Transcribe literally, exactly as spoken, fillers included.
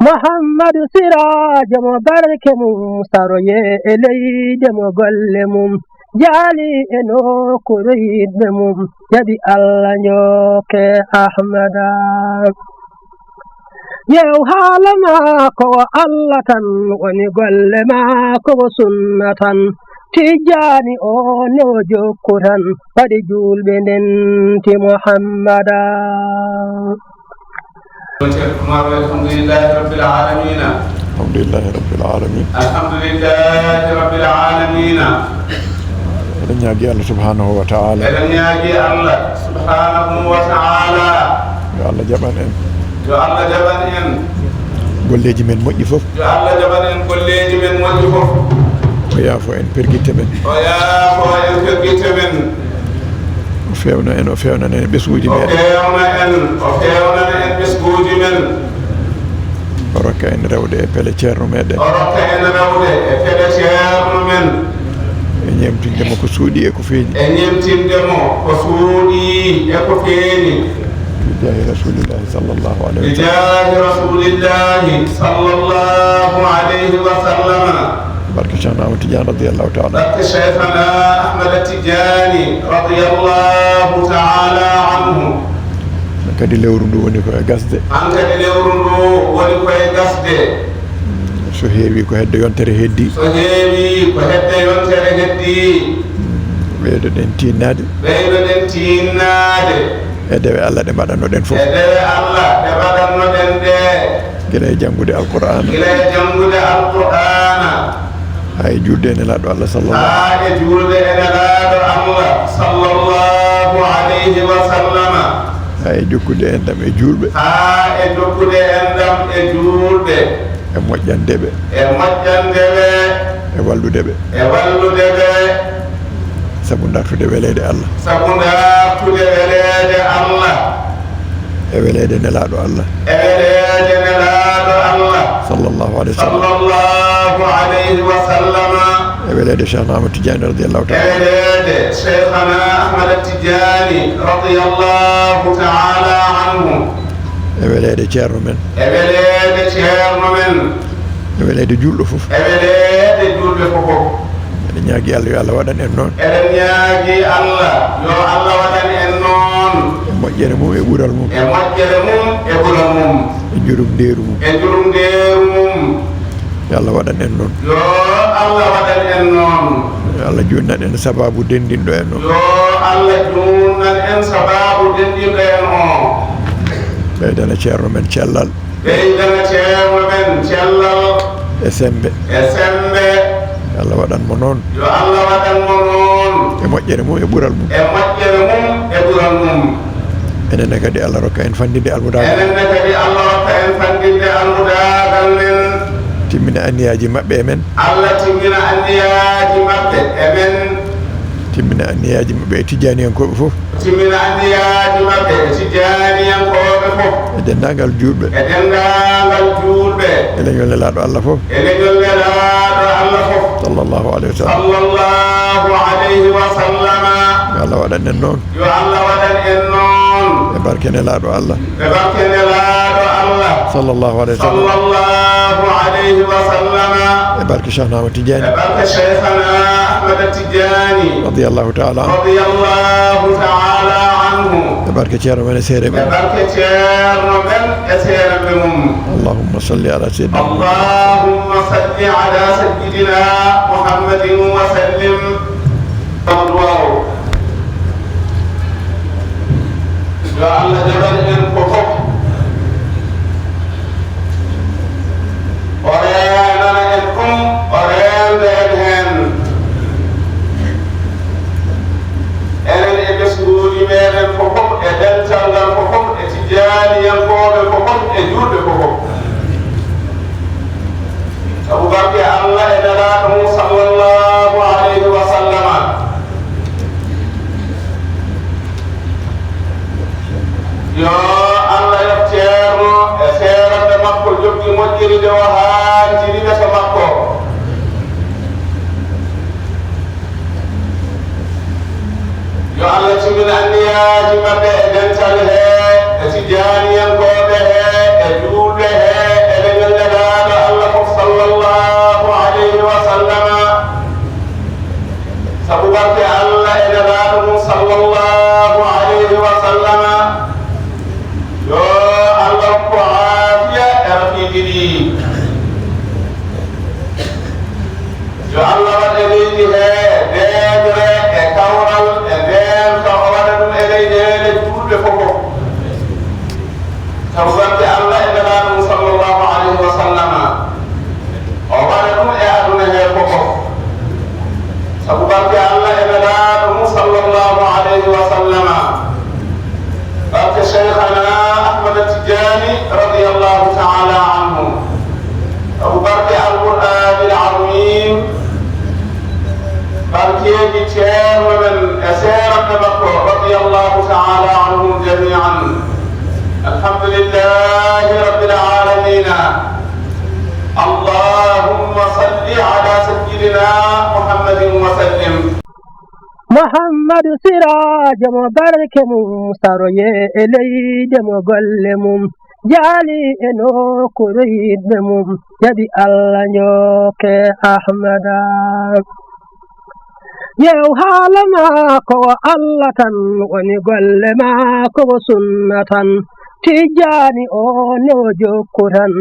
Muhammadu Siraajo mo barke mum saroye e leyde mo golle mum jaali e nokkuure yiɗɓe mum jaɓi Allah njokke Ahmada. Yew haala maako o Allah tan woni golle maako o sunna tan. Tijjaani o ne o jokku tan waɗi juulɓe ndenti Muhammada. الحمد لله رب العالمين. Alhamdulillahi rabbil alamin. الحمد لله رب العالمين. Eɗen ñaagi Allah subhanahu wa ta'ala. Eɗen ñaagi Allah subhanahu wa ta'ala. Yo Allah jaɓan en. Yo Allah jaɓan en. Golleeji men moƴƴi fof. Yo Allah jaɓan en golleeji men moƴƴi fof. O yaafo en pergitte men. O yaafo en pergitte men. O fewna en, o fewnana en ɓesguuji O meɗen. fewna en, o fewnana en ɓesguuji men. O rokka en rewde e pele ceerno meɗen. O rokka en rewde e pele ceerno men. E ñemtinde mo ko suuɗi e ko feeñi. E ñemtinde mo ko suuɗi e ko feeñi. Bi jaahi rasulillahi sallallahu alayhi wa sallam. بجاه رسول الله صلى الله عليه وسلم. Barke Cheikh Ahmad Tidiane radiyallahu ta'ala. Barke Cheikhana Ahmad Tidiane رضي الله تعالى عنه. Kadi lewru ndu woni ko e gasde. Hankadi lewru ndu woni ko e gasde. So heewi ko hedde yontere heddi. So heewi ko hedde yontere heddi. Ɓeydoɗen tinnaade. Ɓeydoɗen tinnaade. E dewe Allah ɗe mbaɗannoɗen fof. E dewe Allah ɗe mbaɗannoɗen ɗe. Gila e janngude Alqur'aana. Gila e janngude Alqur'aana. Haa e juulde e Nelaaɗo Allah sallallahu. Haa e juulde e Nelaaɗo Allah sallallahu alayhi wa sallama. Haa e jokkude enɗam e juulɓe. Haa e jokkude enɗam e juulɓe. E moƴƴande ɓe. E moƴƴande ɓe. E wallude ɓe. E wallude ɓe. Sabu dartude weleede Allah. Sabu dartude weleede Allah. E weleede Nelaaɗo Allah. E weleede Nelaaɗo Allah. Sallallahu alayhi wa sallam. Sallallahu alayhi wa sallama. E weleede Cheikh Ahmad Tidiane radiyallahu E ta'ala. weleede Cheikhana Ahmad Tidiane radiyallahu ta'ala anhu. E weleede ceerno men. E weleede ceerno men. E weleede juulɗo fof. E weleede juulɓe fof. Eɗen ñaagi Allah yo Allah waɗan en noon. Eɗen ñaagi Allah yo Allah waɗan en noon. E moƴƴere mum e ɓural mum. E moƴƴere mum e ɓural mum. E jurumndeeru mum. E jurumndeeru mum. Yo Allah waɗan en noon. Yo Allah waɗan en noon. Yo Allah juutnan en sabaabu denndinɗo en o. Yo Allah juutnan en sabaabu denndinɗo en o. Ɓeydana ceerno men cellal. Ɓeydana ceerno men cellal. E semmbe. E semmbe. Yo Allah waɗan mo noon. Yo Allah waɗan mo noon. E moƴƴere mum e ɓural mum. E moƴƴere mum e ɓural mum. Enen ne kadi Allah rokka en fanndinde almudaagal. Enen ne kadi Allah rokka en fanndinde almudaagal men. Timmina anniyaaji maɓɓe e men. Allah timmina anniyaaji maɓɓe e men. Timmina anniyaaji maɓɓe e tijjaaniyankooɓe fof. Timmina anniyaaji maɓɓe e tijjaaniyankooɓe fof. E denndaangal juulɓe. E denndaangal juulɓe. E leñol Nelaaɗo Allah fof. E leñol Nelaaɗo Allah fof. Sallallahu alayhi wa sallam. Sallallahu alayhi wa sallama. Yo Allah waɗan en noon. Yo Allah waɗan en noon. E barke Nelaaɗo Allah. E barke Nelaaɗo Allah. Sallallahu alayhi wa sallam. Sallallahu alayhi wa sallama. E barke Cheikh Ahmad Tidiane. E barke Cheikhana Ahmad Tidiane. Radiyallahu ta'ala anhu. Radiyallahu ta'ala anhu. E barke ceerno men e seere E men. barke ceerno men e seerenɓe mum. Allahumma salli ala sayyidina. اللهم صل على سيدنا محمد وسلم. Duwaaw. Yo Allah jaɓan en ko fof. O reenana en ɗum, o reenda en heen. Enen e ɓesnguuji meeɗen ko fof, e dental ngal ko fof, e tijjaaniyankooɓe ko fof, e juulɓe ko fof. Sabu barke Allah e Nelaaɗo mum sallallahu alayhi wa sallama. Yo Allah yoɓ ceerno e seeranɓe makko joɓdi moƴƴiri nde o haantini ɓeto makko. Yo Allah timmin anniyaaji maɓɓe e dental he, e tijjaaniyankooɓe he, e juulɓe he, e leñol Yo Allah waɗ e leydi he deeƴre e kawral e ndeenka, o waɗa ɗum e leyɗeele juulɓe fof. Sabu barke Allah e Nelaaɗo mum sallallahu alayhi wa sallama, o waɗa ɗum e aduna he fof. Sabu barke Allah e Nelaaɗo mum sallallahu alayhi wa sallama, barke Cheikhana Ahmad Tidiane radiyallahu ta'ala anhu, sabu barke Alqur'anil Azim, barkeeji ceerno men e seeranɓe makko radiyallahu ta'ala anhum jami'an. Alhamdulillahi rabbil alamina. Allahumma salli ala sayyidina Muhammadin wa sallim. Muhammadu Siraajo mo barke mum saroye e leyde mo golle mum jaali e nokkuure yiɗɓe mum jaɓi Allah njooke Ahmada. Yew haala ma ko Allah tan woni golle ma ko sunna tan. Tijjaani o ne o jokku tan.